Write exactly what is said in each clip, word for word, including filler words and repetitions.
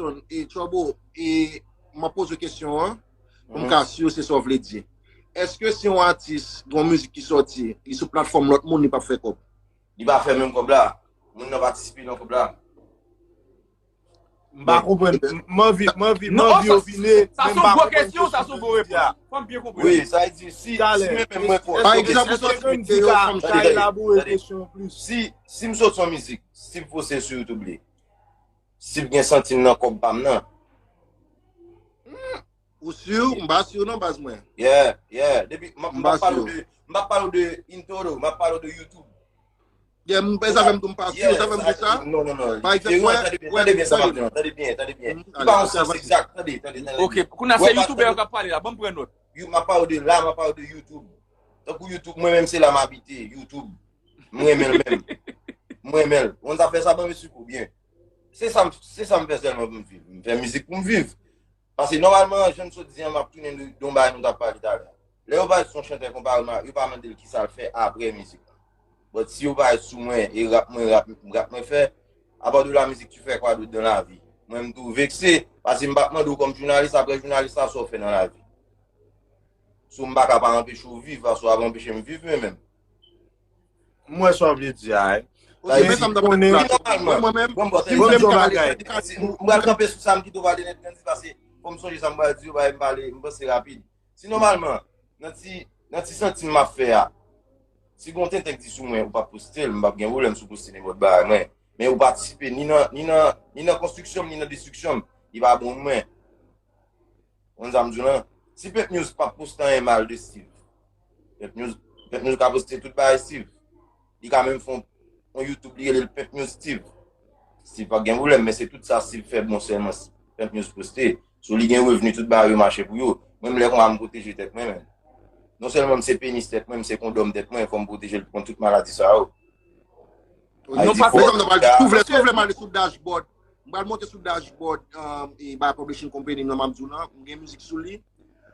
Question, e, Trouble, e, m ap poze kesyon an, pou m ka si se sa w vle di. Èske si yon atis gen yon mizik ki sòti, li sou platfòm lòt moun, li p ap fè kòb? Li pa fè menm kòb la. Moun nan patisipe nan kòb la. M pa konprann. M anvi, m anvi, m anvi opine. Sa se yon gwo kesyon, sa se yon gwo repons. Fò m byen konprann. Wi, sa vle di, si, si menm mwen konn. Pa egzanp, ou sòti videyo, fò m ka elabore kesyon plis. Si, si m sòti yon mizik, si m poste sou YouTube li, si m gen santim nan kòb pa m nan. Ou si? M pa si non, baz mwen. Yeah, yeah. Depi, m ap pale w de, m ap pale w de Intoro, m ap pale w de YouTube. Yeah, m pa sa fè m tou m pa si, sa fè m di sa. Non, non, non. Pa egzanp, wè, tande byen, tande byen sa m ap di w, tande byen, tande byen. Li pa yon sans egzak, tande, tande, tande. Ok, kounye a se youtubè yo k ap pale la, ban m pran nòt. M ap pale w de la, m ap pale w de YouTube. Tankou YouTube, mwen menm se la m abite, YouTube. M renmen l menm. M renmen l. Ou konn sa fè sa ban m esiko byen. Se sa, se sa m fè sèlman pou m viv. M fè mizik pou m viv. Paske nòmalman, jan n sot di an, m ap tounen nan yon bagay nou t ap pale talè. Lè yo parèt sou yon chantè konpare m a, yo pa mande l kisa l fè apre mizik lan. But si yo parèt sou mwen, e rap mwen, rap, rap mwen fè, à part de la musique, tu fais quoi d'autre dans la vie? Mwen, m tou vekse, paske m p ap mande w kòm jounalis, apre jounalis la, sa w fè nan lavi? So, m pa ka pa anpeche w viv, paske w ap anpeche m viv, mwen menm. M wè sa w vle di a, wi. Men sa m ta pral di la. Mwen menm, si m te m ka pale, m pral kanpe sou sa, m kite w pale nèt, Grandy, paske fò m sonje sa m pral di yo, bagay m pale, m panse rapid. Si nòmalman, nan ti, nan ti santi m ap fè a, si gen yon tenten k di sou mwen, ou p ap poste l, m p ap gen pwoblèm si w poste nenpòt bagay mwen. Men ou patisipe ni nan, ni nan, ni nan konstriksyon m, ni nan destriksyon m, li pa bon pou mwen. Ou konn sa m di w lan? Si Pimp News p ap poste anyen mal de Steve, Pimp News, Pimp News ka poste tout bagay Steve. Li ka menm fè yon, yon YouTube, li rele l Pimp News Steve. Steve pa gen pwoblèm, men se tout sa Steve fè bon sèlman Pimp News poste. So li gen revni, tout bagay yo mache pou yo. Mwen menm lè konsa m pwoteje tèt mwen, men. Non sèlman m se penis tèt mwen, m se kondòm tèt mwen, fò m pwoteje l kont tout maladi sa yo. Non, pa fè kòm nan pral di, si w vle, si w vle m ale sou dashboard, m pral monte sou dashboard, um, e ba publishing company nan m ap di w lan, m gen mizik sou li.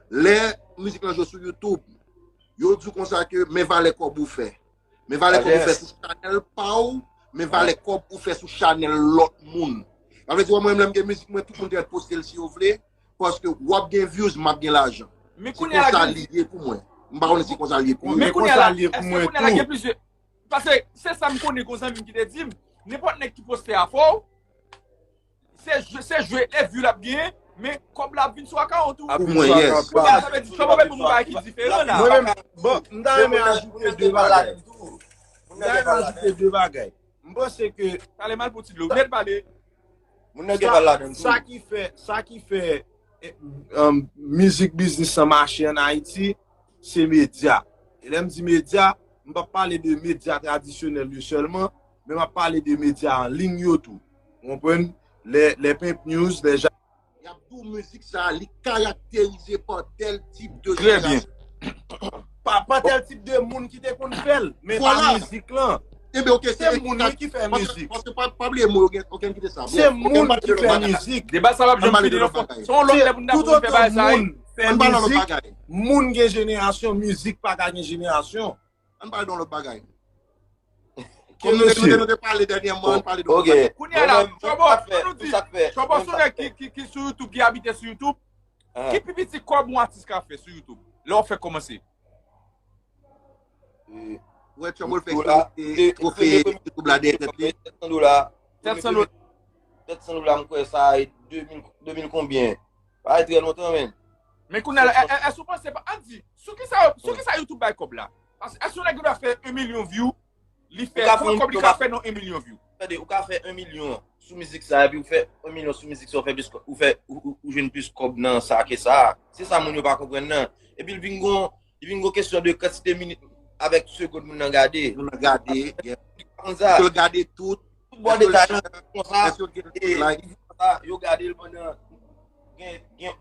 Lè mizik lan jwe sou YouTube, yo di w konsa ke men valè kòb ou fè. Men valè kòb ou fè sou chanèl pa w, men valè kòb ou fè sou chanèl lòt moun. Sa vle di, wè, mwen menm lè m gen mizik mwen, tout moun te mèt poste l si yo vle, paske w ap gen views, m ap gen lajan. Se konsa li ye pou mwen. M pa konnen si konsa li ye pou ou. Men kounye a la, èske kounye a la gen plizyè Paske se sa m konnen gon zanmi m ki te di m, nenpòt nèg ki poste afè w, se jwe, se jwe e view l ap genyen, men kòb la ap vin sou akawont ou. Ap vin sou akawont pa. Sa vle di, kòman w pou bagay ki diferan la? Mwen menm, bon, m ta renmen ajoute de bagay. M ta renmen ajoute de bagay. M panse ke. Talè m al pou ti dlo. Nèt pale. Moun nan gen pa ladan tou. Sa ki fè, sa ki fè eh, um, mizik biznis lan mache ann Ayiti, se medya. E lè m di medya, m p ap pale de medya tradisyonèl yo sèlman, men m ap pale de medya an liy yo tou. Ou konprann? Lè, lè Pimp News, lè ja. Y ap di w mizik sa a, li karakterize pa tèl tip de jenerasyon. Pa, pa tèl tip de moun ki te konn fè l, men pa mizik lan. Ebyen, oke, se moun wi ki fè mizik. Paske pa, pa bliye mo yo, okenn kite sa. Se moun ki fè mizik. Deba sa p ap janm fini non. Se yon lòt lè pou n ta pou n fè bagay sa. Moun fè mizik, moun gen jenerasyon, mizik pa ka gen jenerasyon. Ann pale de yon lòt bagay. Kòm nou te, nou te pale dènyèman, ann pale de yon lòt bagay. Kounye a la, Tchòbò, fò nou di, Tchòbò se yon nèg ki, ki, ki sou YouTube, ki abite sou YouTube. Ki pi piti kòb yon atis ka fè sou YouTube? Lè w fèk kòmanse. Ou wè Trouble fè ekspozisyon, twofe YouTube la dèyè tèt li. Sèt san dola. Sèt san dola. Sèt san dola, m kwè sa e de mil, de mil konbyen. Pa e trè lontan, menn. Men kounye a la, èske w panse pa, ann di, sou kisa, sou kisa YouTube bay kòb la? Paske èske yon nèg ki dwe fè yon milyon view, li fè, konbyen kòb li ka fè nan yon milyon view? Tande, ou ka fè yon milyon sou mizik sa, epi ou fè yon milyon sou mizik sa, ou fè plis, ou fè, ou, ou, ou jwenn plis kòb nan sa ke sa. Se sa moun yo pa konprann nan. Epi l vin gon, li vin gon kesyon de kantite minit avèk segonn moun nan gade. Moun nan gade, yeah. Konsa. Èske l gade tout? Tout bò detay lan konsa. Èske l gen tout like? Konsa, yo gade l pandan gen, gen,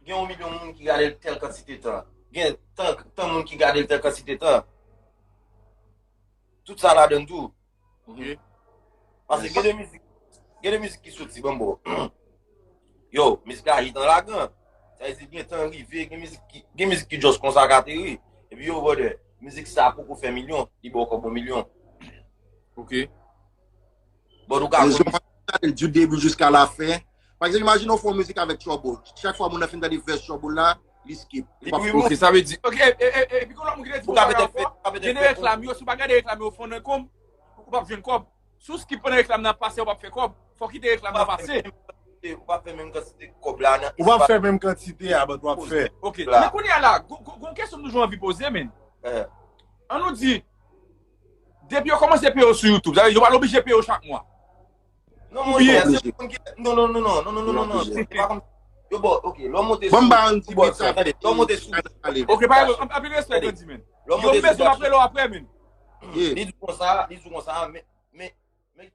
gen yon milyon moun ki gade l tèl kantite tan. Gen tan, tan moun ki gade l tèl kantite tan. Tout sa ladan l tou. Paske gen de mizik, gen de mizik ki soti, ban m ba w. Yo, mizik la hit an lagan. Sa vle di gentan rive, gen mizik ki, gen mizik ki just konsa k ateri. Epi yo, brother, mizik sa poko fè milyon, li ba w kòb yon milyon. Ok. But ou ka konn. Du début jusqu'à la fin, Pa egzanp, imajine w fè yon mizik avèk Trouble. Chak fwa moun nan fin tande vès Trouble la, li skip. Ou pa Li fè Ok, sa vle di. Ok, e, e, e, epi kon lòt moun ki te di Ou konsa ka la petèt fò, fè- ou ka petèt gen de fè- reklam yo, si w pa gade reklam yo, fon nan konm, ou p ap jwenn kòb. Si w skip pandan reklam nan ap pase, ou p ap fè kòb. Fò w kite reklam nan pase. Ou pa fè menm kantite kòb la nan Ou pa fè menm kantite a, but w ap fè. Ok, La. Men kounye a la, gon gon- gon kesyon m toujou anvi poze, men. Eh. An nou di, depi yo kòmanse peye w sou YouTube, sa vle di yo pa oblije peye w chak mwa. Non, Ou mon byen. chè, se moun ki. Non, non, non, non, non, non, non, non. Oblije. Se pa kòm. Yo, bon, ok, lè w monte Ban m sou. ba yon ti Bon, bit sa. Tande, lè w monte sou. Ale. Ok, pa gen pwoblèm. Anpil respè, Gandhi, men. Lè w Yo monte bezwen m ap sou. rele w apre, men. Yeah. Li di konsa, li di konsa, men, men, men,